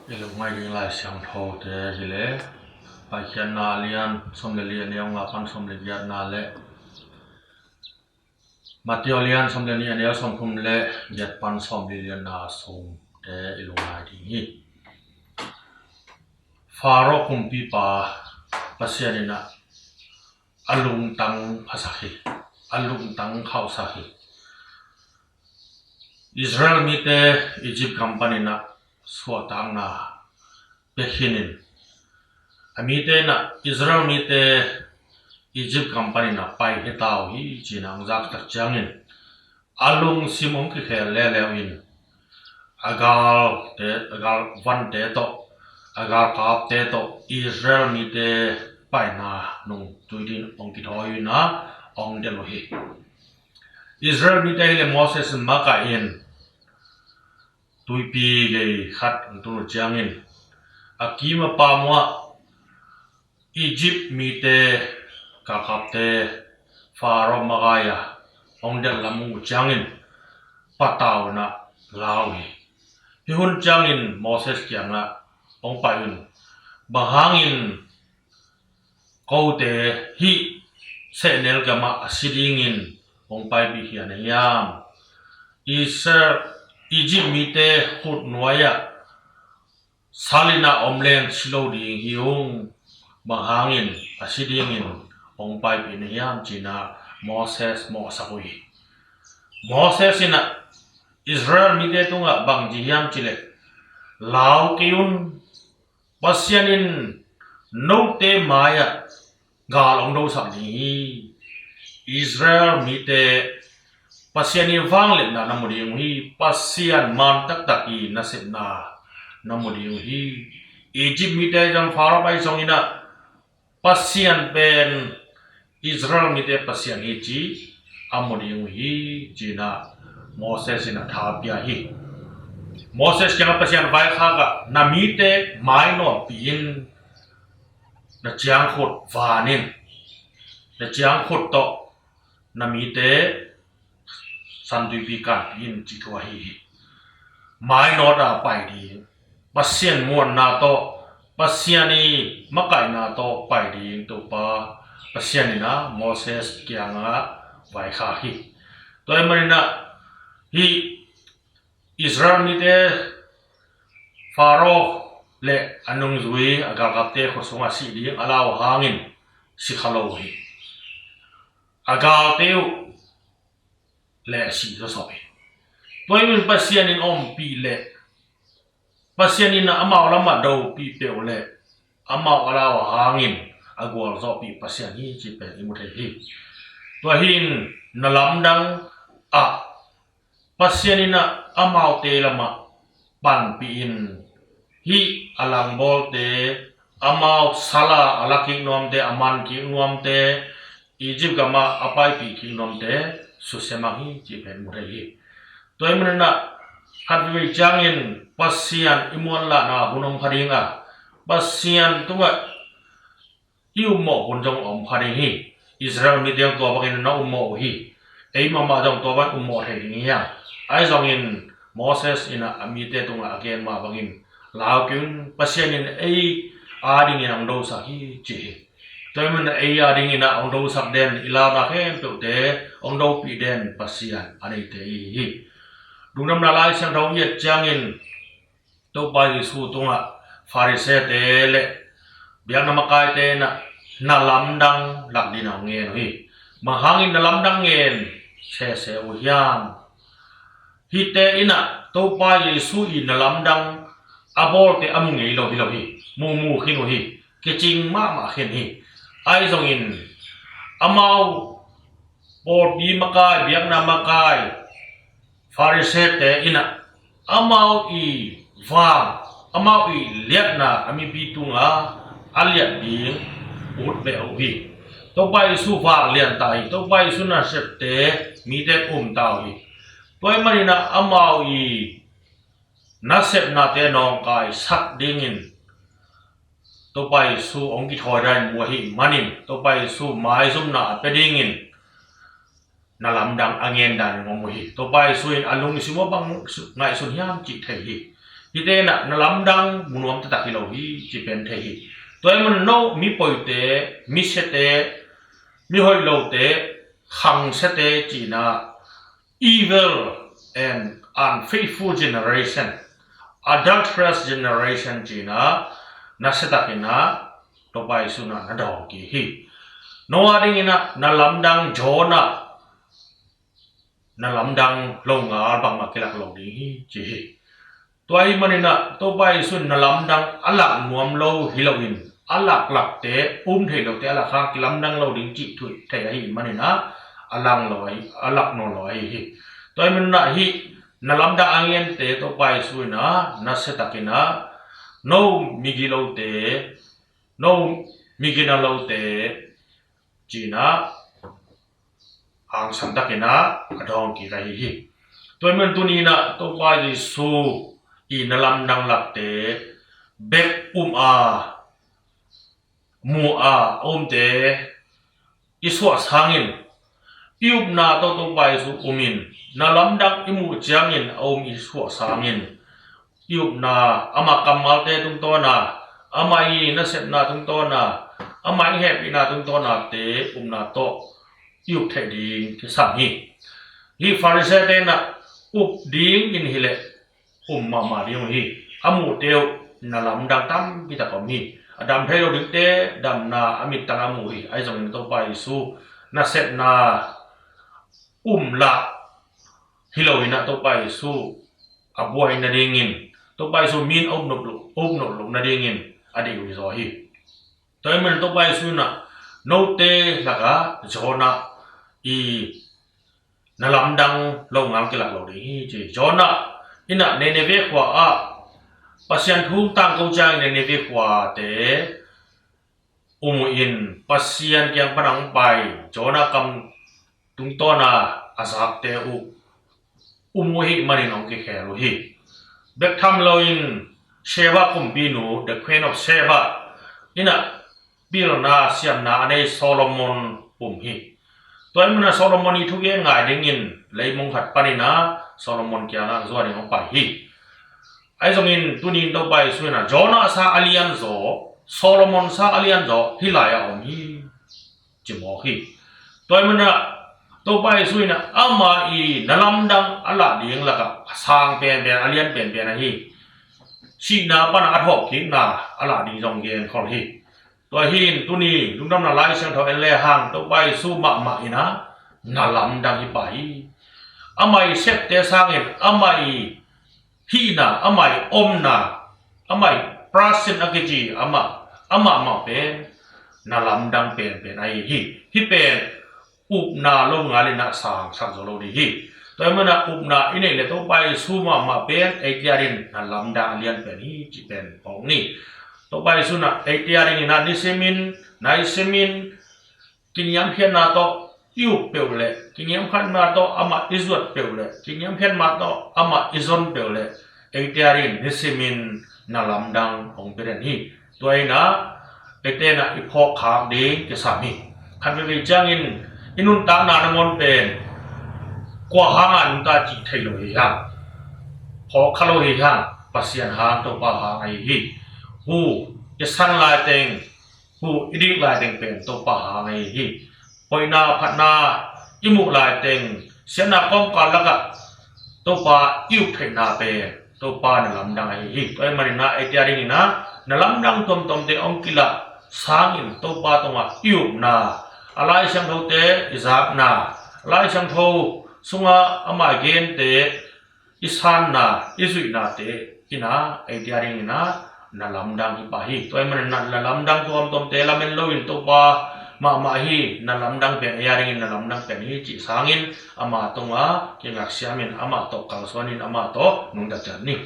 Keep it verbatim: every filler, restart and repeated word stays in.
I lungngaih ding Lai Siangtho te hi le, Paikhiatna a lian sawm le li, a neu nga pan sawm le giatna le, Matthai a lian sawm le nih, a neu sawm thum le giat pan sawm li lianna sung te i lungngaih ding hi. Faro kumpipa Pasian in ah a lungtang phasak hi, a lungtang khauhsak hi. Israel mite Egypt gam panin ah suahtakna pia khinin, a mite in ah Israel mite Egypt gam panin ah pai hi ta uh hi ci-in ah hong zak tak ciangin, a lungsim hong kikhel leuleu in, a galte, a galvante tawh, a galkapte tawh Israel mite paina nung tui dingin hong kithawi uh in ah hong delh uh hi. Israel mite hi le Moses in makaih in tuipi gei khat hong tun uh ciangin, a kim a pam uh ah Egypt mite galkapte Faro makai-a hong delh lam uh ciangin patau in ah la uh hi. Hih hun ciangin Moses kiangah hong pai un, "Bang hangin kote hih sehnel gamah a si dingin hong paipih khia na hiam? Israel, Egypt mite khutnuai-ah sal in ah om leng si lo ding hi ung. Bang hangin a si dingin hong paipih na hiam?" ci-in ah Moses mawhsak uh hi. Moses in ah Israel mite tungah bang ci hiam cih leh, "Lau kei un, Pasian in note mai-ah gal hong dosak ding hi. Israel mite Pasian i vangliatna na mu ding uh hi. Pasian man taktak i nasepna na mu ding uh hi. Egypt mite zong Faro pai zongin ah Pasian pen Israel mite Pasian hi ci a mu ding uh hi," ci-in ah Moses in ah tha pia hi. Moses kiangah Pasian vaikhak ah, "Na mite mainawtpih in, na ciangkhut van in, na ciangkhut tawh na mite San Tuipi kanpih in," ci thu ahi hi. Mainawt a pai ding, Pasian muanna tawh, Pasian i makaihna tawh pai ding Topa Pasian in ah Moses kiangah vaikhak hi. Tua ahih manin ah hih Israel mite Faro le a nungzui a galkapte khut sungah sih ding a lau hangin si kha lo uh hi. A galte uh le a si zawsawh hi. Tua ahih manin Pasian in ompih leh, Pasian in amau lamah dopih peuh leh, amau a lau hangin a gualzawhpih Pasian hi cih pen i mu thei hi. Tua hi-in na lamdang ah Pasian in ah amaute lamah panpih in, hih a langbawlte, amau sal a a la kik nuamte, a man kik nuamte, Egypt gamah a paipih kik nuamte susia mang hi cih pen mu thei hi. Tua ahih manin ah khat veivei ciangin Pasian i muanlahna hun om kha ding a, Pasian tungah i ummawh hun zong om kha ding hi. Israel mite zong tua bangin na ummawh uh hi. Ei mahmah zong tua bangin ummawh thei ding hi hang. Ahi zongin Moses in ah a mite tungah a gen mah bangin, "Lau kei un, Pasian in ei adingin hong dosak hi," ci hi. Tua ahih manin ei adingin ah hong dosak den, i launa khempeuhte hong dopih den Pasian a neite i hi hi. Lungdamna Lai Siangtho i et ciangin Topa Jesu tungah Farisee-te le biakna makaite in ah na lamdang lak dingin hong ngen uh hi. Bang hangin na lamdang ngen sese uh hiam? Hihte in ah Topa Jesu i na lamdang a bawlte a mu ngei lo hi lo hi. Mumu khin uh hi. Kicing mahmah khin hi. Ahi zongin amau pawlpi makai, biakna makai, Farisee-te in ah amau i vang, amau i liatna a mipi tungah a liat ding ut beh uh hi. Topa Jesu vanglian ta hi. Topa Jesu nasepte mite um ta uh hi. Tua ahih manin ah amau i nasepnate nawngkaisak dingin Topa Jesu hong kithawi dan mu ahih manin, Topa Jesu maizumna a pia dingin na lamdang a ngen dan in hong mu hi. Topa Jesu in a lungsim ah bang ngaihsun hiam cih thei hi. Hihte in ah na lamdang mu nuam taktak hi lo hi, ci pen thei hi. Tua ahih manin no mi poite, mi siate, mi hoih lote, khangsiate ci-in ah, evil and unfaithful generation, adulterous generation ci-in ah, nasia takin ah Topa Jesu in ah na dawng kik hi. No adingin ah na lamdang, Jonah na lamdang lo ngal bangmah kilak lo ding hi, ci hi. Tua ahih manin ah Topa Jesu in na lamdang a lak nuam lo hi loin, a laklakte, um thei lote a lak hang kilamdang lo ding cih thu thei ahih manin ah a lang lo ahi, a lak nawn lo ahi hi. Tua ahih manin ah hih na lamdang a ngente Topa Jesu in ah nasia takin ah no migilote, no migina lote ci-in ah hangsan takin ah a dawng kik ahi hi. Tua ahih manin tuni-in ah Topa Jesu i na lamdang lakte bek um a, mu a, a umte i suah sangin, i upna tawh Topa Jesu um in, na lamdang i muh ciangin a um i suah sangin, i upna, ama kammalte tungtawn a, ama i nasepna tungtawn a, ama i hehpihna tungtawn a te upna tawh i up theih ding kisam hi. Hih Pharisee-te in ah up ding in hileh um mahmah ding uh hi. A muhte uh na lamdang tampi tak om hi. A dam thei lo dingte damna a mittang a mu hi. Ahi zongin Topa Jesu nasepna um lah hi loin ah Topa Jesu a buai nadingin, Topa Jesu min a upnop loh, a upnop loh nadingin a deih uh hi zaw hi. Tua ahih manin Topa Jesu in ah note lakah Jonah i na lamdang lo ngal kilak lo ding hi, ci. Jonah in ah Nineveh khua ah Pasian thu tangko ciangin Nineveh khuate um uh in, Pasian kiang pan a hong pai Jonah kam tungtawn a a zakte uh um uh ahih manin hong kikhel uh hi. Bek tham loin Sheba kumpinu, the queen of Sheba, in ah pilna siamna a nei Solomon um hi. Tua ahih manin ah Solomon i thugen ngai dingin leimong khat panin ah Solomon kiangah zuan in hong pai hi. Ahi zongin tuni-in Topa Jesu in ah Jonah sang a lianzaw, Solomon sang a lianzaw hih lai-ah om hi, ci mawk hi. Tua ahih manin ah Topa Jesu in ah ama i na lamdang a lah ding lakah a sang penpen, a lian penpen ahi, sihna pan a thawhkikna a lah ding zong genkhol hi. Tua hi-in tuni lungdamna Lai Siangtho en le hang Topa Jesu mahmah in ah na lamdang hi pah hi. Ama i septe sangin ama i hihna, ama i omna, ama i present a kici amah, amah mah pen na lamdang penpen ahi hi. Hih pen upna lo ngal in ah sangsak zo lo ding hi. Tua ahih manin ah upna i neih leh Topa Jesu mahmah pen eite adingin na lamdang a lian pen hi, cih pen phawk ni. Topa Jesu in ah eite adingin ah nisimin, naisimin kiniamkhiatna tawh i up peuh leh, kiniamkhiatna tawh amah i zuat peuh leh, kiniamkhiatna tawh amah i zon peuh leh, eite adingin nisimin na lamdang hong pia den hi. Tua in ah eite in ah i phawk khak ding kisam hi. Khat veivei ciangin i nuntakna nangawn pen kua hang a nuntak cih thei lo hi hang, phawk kha lo hi hang, Pasian hang, Topa hang ahi hi. Hu i san laiteng, hu i dik laiteng pen Topa hang ahi hi. Hoihna phatna i muh laiteng, siatna kawmkal lakah Topa i up theihna pen Topa na lamdang ahi hi. Tua ahih manin ah eite adingin ah na lamdang tuamtuamte hong kilah sangin Topa tungah i upna, a Lai Siangthote i zakna, a Lai Siangtho sungah ama i gente i sanna, i zuihnate in ah eite adingin ah na lamdang hi pah hi. Tua ahih manin ah na lamdang tuamtuamte lamen loin Topa mahmah hi, na lamdang pen ei adingin na lamdang pen hi cih sangin ama tungah kingak siamin, amah tawh kalsuanin, amah tawh nungta ciat ni.